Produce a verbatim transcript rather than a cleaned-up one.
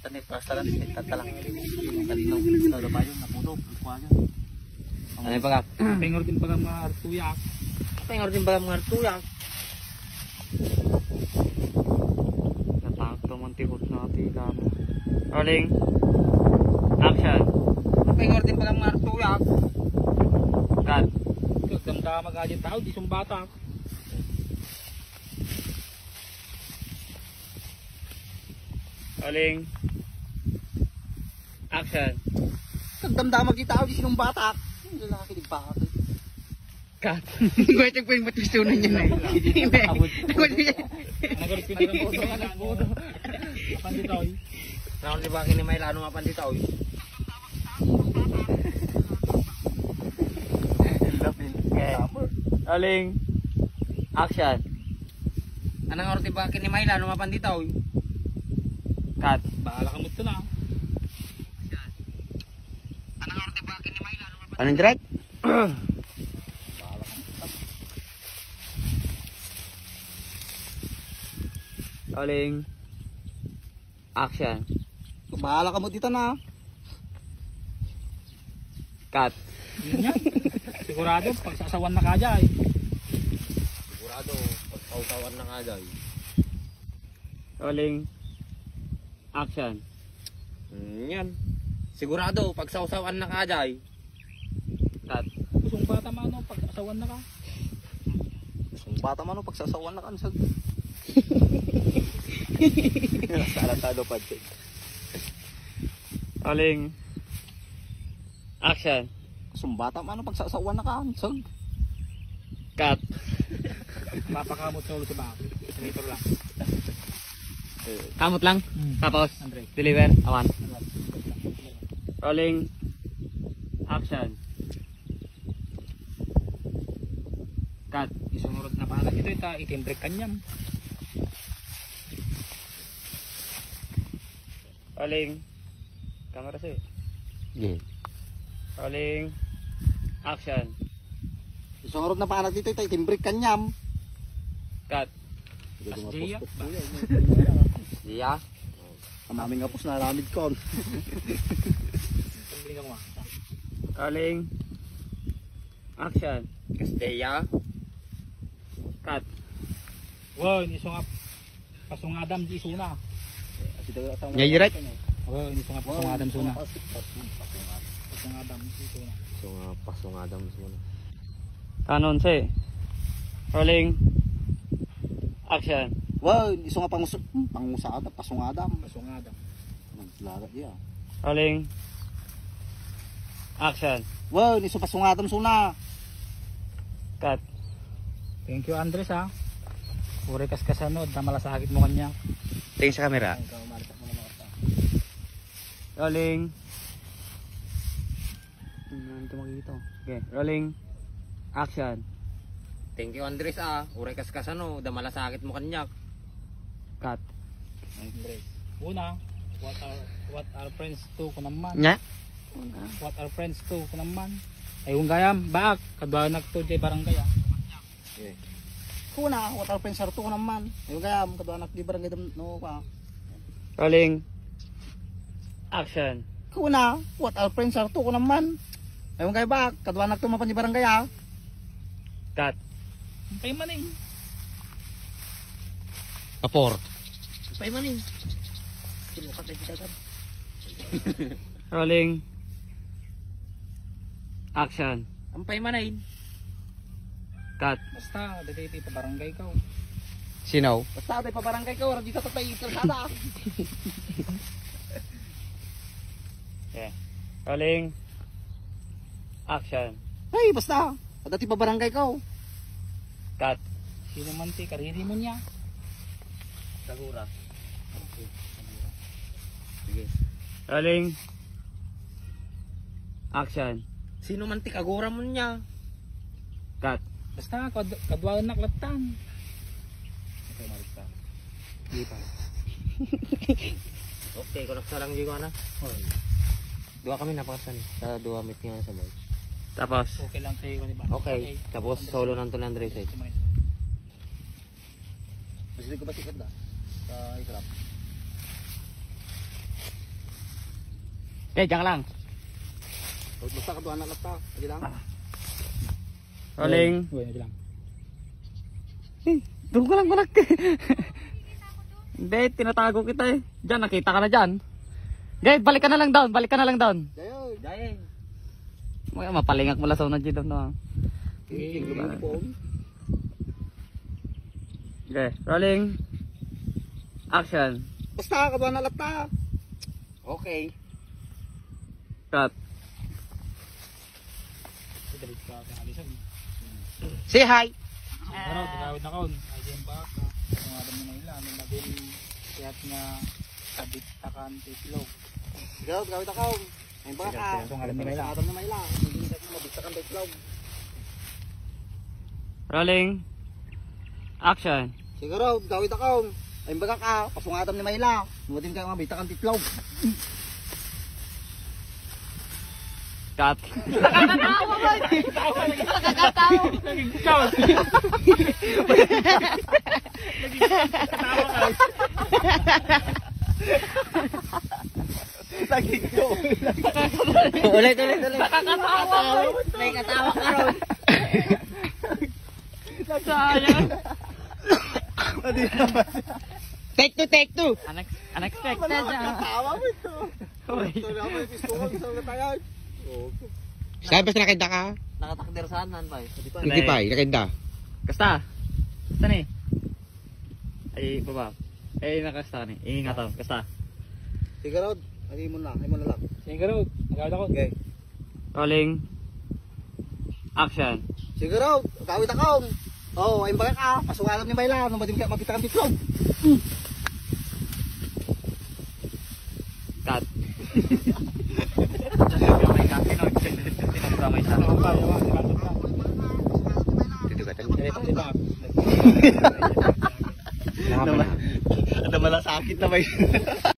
Tani, pastalan, tatalang. Tani, no, sa babayo, napuno, kuwaga. Ano yung pagka? Pengor din pagka mga artuyak. Pengor din pagka mga artuyak. Natakot naman ti hook na ti kamo. Rolling. Action. Pengor din pagka mga artuyak. Cut. Damdama ka dyan tao, di sumbata. Rolling. Action. Nagdamdamag kita, di sinong batak. Ang lalaki, di ba? Cut. Gue cek pwing pati sunan niya na. Hindi. Nagulpi na lang po. Mapan dito, oy. Naon di ba kini may lano mapan dito, oy? Okay. Rolling. Action. Anang aro ti bakin ni Mayla no mapan dita, oy? Cut. Bahala ka mo ito na. Anong direct? Rolling. Action. Bahala ka mo dita na. Cut. Sigurado, pagsasawan na ka dyan. Sigurado, pagsawsawan na ka dyan. Rolling. Action. Mm, yan. Sigurado, pagsawsawan na ka dyan. Cut. Kusong bata mano, pagsasawan na ka. Kusong bata mano, pagsasawan na ka, ansag. Sala-salo pa, Jake. Rolling. Action. Kusong bata mano, pagsasawan na ka, ansag. Cut. Papakamot sa ulo sa baka. Senator lang. Kamot lang. Hmm. Tapos, Andre. Deliver. Awan. Rolling. Action. Cut. Isunod na pala. Ito, ito, itimbre kanyam. Rolling. Camera, sir. Sige. Rolling. Action. Isunod na pala dito, ito, itimbre kanyam. Cut. Sige, As Jay, ah. Jay, ah. Ang aming apos na aramid kon. Rolling. Action. Kasdeya. Cut. Wow, ini sungap. Pasungadam di isuna. Nya, direct? Wow, ini sungap pasungadam suna. Pasungadam di isuna. Sungap pasungadam suna. Kanon, si. Rolling. Action. Wow, ini sungap pangus-, hmm, pangusada, pasungadam. Pasungadam. Naglaga iya. Rolling. Action. Wow, ni supasungatam suna. Cut. Thank you, Andres, ha. Uray kas kasano, ta malasakit mo kanya. Tingin sa camera. Ay, ikaw, umalis ako naman, ah. Rolling. Ano ito makikita? Okay, rolling. Action. Thank you, Andres, ah. Uray kas kasano, da malasakit mo kanyak. Cut. Andres. Una, what are, what are friends to, kunam man? Nya? What are friends to, kunam man? Ay, kung gayam, baak, kaduanak to, jay barangay, ah. Okay. Kuna, what are friends are to, kunam man? Ay, kung gayam, kaduanak di barangay dam, no, pa. Rolling. Action. Kuna, what are friends are to, kunam man? Ay, kung gayam, baak, kaduanak to, mapan di barangay, ah. Cut. Paymaning. Apor. Paymaning. Sinukat na yung sasab. Rolling. Action. Ampay man ay. Cut. Basta, dati ti pabarangay ka, oh. Sino? Basta, dati pabarangay ka, oh. Di sa tatay, kalsada. Okay. Rolling. Action. Ay, basta. Dati pabarangay ka, oh. Cut. Sino man ti kariri mo niya? Kagura. Sige. Rolling. Action. Sino man ti kagura mo niya? Cut. Basta, kad-, kaduanak lattan. Okay, maris ka. Di pa. Okay, kung nagsarang di ko, ano? Hoy. Dua kami napakasan. Sa dua meet nga sa boy. Tapos? Okay lang sa'yo, di ba? Okay. Okay. Tapos, solo lang to ni Andres, eh. Mas di ko ba sikat na? Sa ikrap. Okay, diyan ka lang. Basta kaduana latta. Sige lang. Rolling. Uy, uy, lang. Eh, doon ka lang, malaki. Hindi, tinatago kita eh. Diyan, nakita ka na diyan. Okay, balik ka na lang doon, balik ka na lang doon. Dayon. Dayon. Mapalingak mo lasaw na dyan, no? Okay, lumipon. Okay, rolling. Action. Basta, kaduana latta. Okay. Cut. Say hi. Pero, tigawid na kaon. Ay, diyan ba? Kung adam mo na ila, ano na din, kiyat nga, kabit takan, titlog. Ikaw, tigawid na kaon. Ay, baka ka. Kung adam mo na ila. Adam na maila. Hindi ka mabit takan, titlog. Rolling. Action. Siguro, gawid ako. Ay, baga ka, pasungatam ni Mayla. Nuwatin kayo nga bitakan titlog. Cut. Nakakatawa, boy. Nakakatawa. Naging ikaw. Naging katawa ka. Naging ikaw. Ulit, ulit, ulit. Nakakatawa, boy. May katawa ka ron. Sayang. Take two, take two. Unex-, unexpected, ah. Nakakatawa mo ito. Uy. Ito na, may gusto ko, isang natayan. Oh. Saan, basta nakita ka? Nakatakder saan, nan, bay? Hindi pa, eh. Nakita. Kasta. Kasta ni. Ay, baba. Eh, nakasta ni. Ingat ako. Kasta. Sige, Rod. Ay mo na. Ay mo na lang. Sige, Rod. Nagawad ako. Okay. Rolling. Action. Siguro, gawid ako. Oh, ay baga ka. Pasungalam ni Mayla. Nung madim kaya mapita kang titlog. Cut. Dito ka, dito ka. Ano malasakit na ba yun?